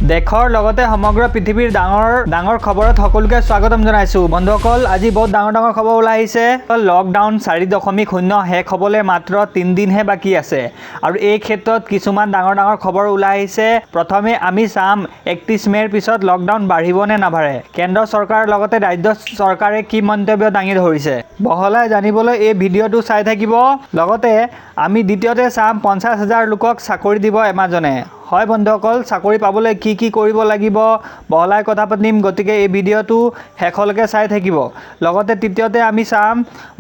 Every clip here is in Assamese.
দেশৰ লগতে সমগ্ৰ পৃথিৱীৰ ডাঙৰ ডাঙৰ খবৰত সকলোকে স্বাগতম জনাইছোঁ। বন্ধুসকল, আজি বহুত ডাঙৰ ডাঙৰ খবৰ ওলাই আহিছে। লকডাউন 4.0 শেষ হ'বলৈ মাত্ৰ 3 দিনহে বাকী আছে আৰু এই ক্ষেত্ৰত কিছুমান ডাঙৰ ডাঙৰ খবৰ ওলাই আহিছে। প্ৰথমে আমি চাম, 31 মে'ৰ পিছত লকডাউন বাঢ়িব নে নাবাঢ়ে, কেন্দ্ৰ চৰকাৰৰ লগতে ৰাজ্য চৰকাৰে কি মন্তব্য দাঙি ধৰিছে। বহলাই জানিবলৈ এই ভিডিঅ'টো চাই থাকিব। লগতে আমি দ্বিতীয়তে চাম, 50,000 লোকক চাকৰি দিব এমাজনে। হয় বন্ধুসকল, চাকৰি পাবলৈ কি কি কৰিব লাগিব বহলাই কথা পাতিম। গতিকে এই ভিডিঅ'টো শেষলৈকে চাই থাকিব। লগতে তৃতীয়তে আমি চাম,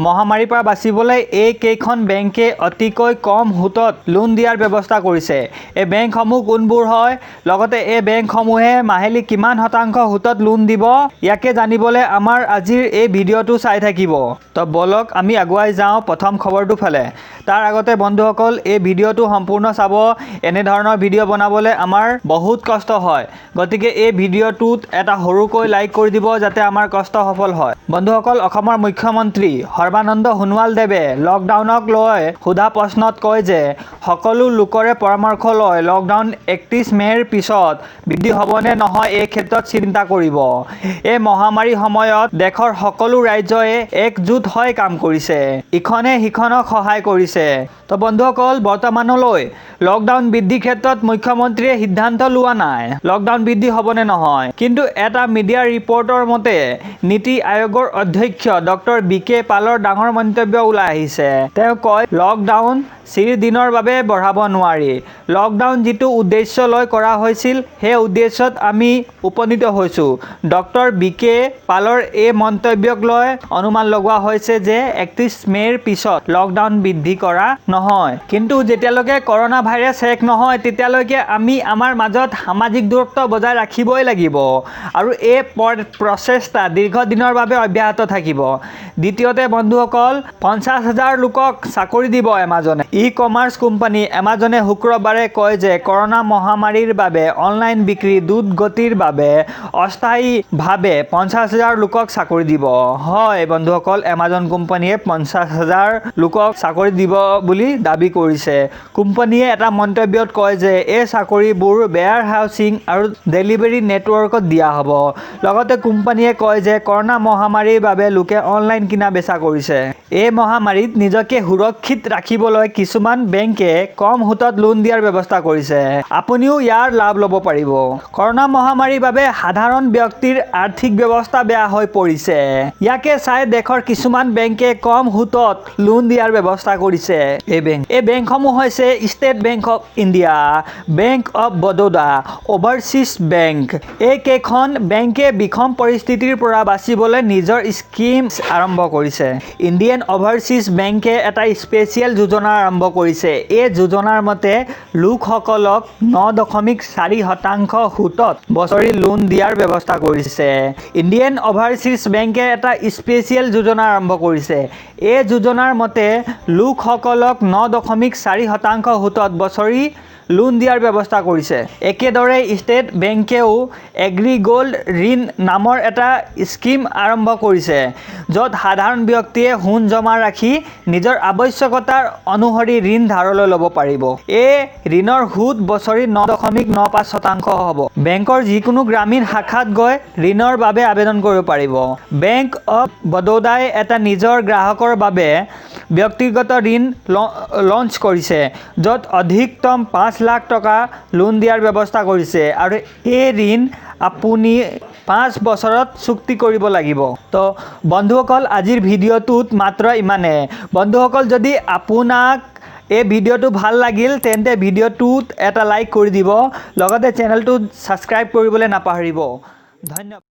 মহামাৰীৰ পৰা বাচিবলৈ এই কেইখন বেংকে অতিকৈ কম সুতত লোন দিয়াৰ ব্যৱস্থা কৰিছে। এই বেংকসমূহ কোনবোৰ হয়, লগতে এই বেংকসমূহে মাহিলী কিমান শতাংশ সুতত লোন দিব, ইয়াকে জানিবলৈ আমাৰ আজিৰ এই ভিডিঅ'টো চাই থাকিব। তো ব'লক, আমি আগুৱাই যাওঁ প্ৰথম খবৰটো ফালে। তাৰ আগতে বন্ধুসকল, এই ভিডিঅ'টো সম্পূৰ্ণ চাব। এনেধৰণৰ ভিডিঅ' বনাবলৈ আমাৰ বহুত কষ্ট হয়। গতিকে এই ভিডিঅ'টোত এটা সৰুকৈ লাইক কৰি দিব, যাতে আমাৰ কষ্ট সফল হয়। বন্ধুসকল, অসমৰ মুখ্যমন্ত্ৰী সৰ্বানন্দ সোণোৱালদেৱে লকডাউনক লৈ সোধা প্ৰশ্নত কয় যে সকলো লোকৰে পৰামৰ্শ লৈ লকডাউন 31 মে'ৰ পিছত বৃদ্ধি হ'বনে নহয়, এই ক্ষেত্ৰত চিন্তা কৰিব। এই মহামাৰীৰ সময়ত দেশৰ সকলো ৰাজ্যই একজোট হৈ কাম কৰিছে, ইখনে সিখনক সহায় কৰিছে। তো বন্ধুসকল, বৰ্তমানলৈ লকডাউন বৃদ্ধিৰ ক্ষেত্ৰত মুখ্যমন্ত্ৰীয়ে সিদ্ধান্ত লোৱা নাই, লকডাউন বৃদ্ধি হ'বনে নহয়। কিন্তু এটা মিডিয়া ৰিপৰ্টৰ মতে নীতি আয়োগৰ অধ্যক্ষ ডক্টৰ ভি কে পালৰ ডাঙৰ মন্তব্য ওলাই আহিছে। তেওঁ কয়, লকডাউন চিৰদিনৰ বাবে বঢ়াব নোৱাৰি। লকডাউন যিটো উদ্দেশ্য লৈ কৰা হৈছিল, সেই উদ্দেশ্যত আমি উপনীত হৈছোঁ। ডক্টৰ ভি কে পালৰ এই মন্তব্যক লৈ অনুমান লগোৱা হৈছে যে 31 মে'ৰ পিছত লকডাউন বৃদ্ধি কৰা নহয়। কিন্তু যেতিয়ালৈকে কৰোণা ভাইৰাছ শেষ নহয়, তেতিয়ালৈকে আমি আমাৰ মাজত সামাজিক দূৰত্ব বজাই ৰাখিবই লাগিব আৰু এই প্ৰচেষ্টা দীৰ্ঘদিনৰ বাবে অব্যাহত থাকিব। দ্বিতীয়তে বন্ধুসকল, 50,000 লোকক চাকৰি দিব এমাজনে। ই কমাৰ্চ কোম্পানী এমাজনে শুক্ৰবাৰে কয় যে কৰোণা মহামাৰীৰ বাবে অনলাইন বিক্ৰী দ্ৰুত গতিৰ বাবে অস্থায়ীভাৱে 50,000 লোকক চাকৰি দিব। হয় বন্ধুসকল, এমাজন কোম্পানীয়ে 50,000 লোকক চাকৰি দিব বুলি দাবী কৰিছে। কোম্পানীয়ে এটা মন্তব্যত কয় যে এই চাকৰিবোৰ ৱেৰ হাউচিং আৰু ডেলিভাৰী নেটৱৰ্কত দিয়া হ'ব। লগতে কোম্পানীয়ে কয় যে কৰোণা মহামাৰীৰ বাবে লোকে অনলাইন কিনা বেচা কৰিছে। এই মহামাৰীত নিজকে সুৰক্ষিত ৰাখিবলৈ কিছুমান বেংকে কম সুতত লোন দিয়াৰ ব্যৱস্থা কৰিছে। আপুনিও ইয়াৰ লাভ ল'ব পাৰিব। কৰোণা মহামাৰীৰ বাবে সাধাৰণ ব্যক্তিৰ আৰ্থিক ব্যৱস্থা বেয়া হৈ পৰিছে। ইয়াকে চাই দেশৰ কিছুমান বেংকে কম সুতত লোন দিয়াৰ ব্যৱস্থা কৰিছে। এই বেংকসমূহ হৈছে state bank of India, bank of Baroda, overseas bank. এই কেইখন বেংকে বিষম পৰিস্থিতিৰ পৰা বাচিবলৈ নিজৰ স্কীম আৰম্ভ কৰিছে। ইণ্ডিয়ান অভাৰচিজ বেংকে এটা স্পেচিয়েল যোজনা আৰম্ভ কৰিছে। এই যোজনাৰ মতে লোকসকলক 9.4% সুতত বছৰি লোন দিয়াৰ ব্যৱস্থা কৰিছে। ইণ্ডিয়ান অভাৰচিজ বেংকে এটা স্পেচিয়েল যোজনা আৰম্ভ কৰিছে। এই যোজনাৰ মতে লোকসকলক 9.4% সুতত বছৰি লোন দিয়াৰ ব্যৱস্থা কৰিছে। একেদৰে ষ্টেট বেংকেও এগ্ৰি গ'ল্ড ঋণ নামৰ এটা স্কীম আৰম্ভ কৰিছে, য'ত সাধাৰণ ব্যক্তিয়ে সোণ জমা ৰাখি নিজৰ আৱশ্যকতাৰ অনুসৰি ঋণ ধাৰলৈ ল'ব পাৰিব। এই ঋণৰ সুত বছৰি 9.95% হ'ব। বেংকৰ যিকোনো গ্ৰামীণ শাখাত গৈ ঋণৰ বাবে আবেদন কৰিব পাৰিব। বেংক অৱ বৰোদাই এটা নিজৰ গ্ৰাহকৰ বাবে ব্যক্তিগত ঋণ লঞ্চ কৰিছে, য'ত অধিকতম 5 লাখ টকা লোন দিয়াৰ ব্যৱস্থা কৰিছে আৰু এই ঋণ আপুনি 5 বছৰত চুক্তি কৰিব লাগিব। তো বন্ধুসকল, আজিৰ ভিডিঅ'টোত মাত্ৰ ইমানে। বন্ধুসকল, যদি আপোনাক এই ভিডিঅ'টো ভাল লাগিল, তেন্তে ভিডিঅ'টোত এটা লাইক কৰি দিব। লগতে চেনেলটো ছাবস্ক্ৰাইব কৰিবলৈ নাপাহৰিব। ধন্যবাদ।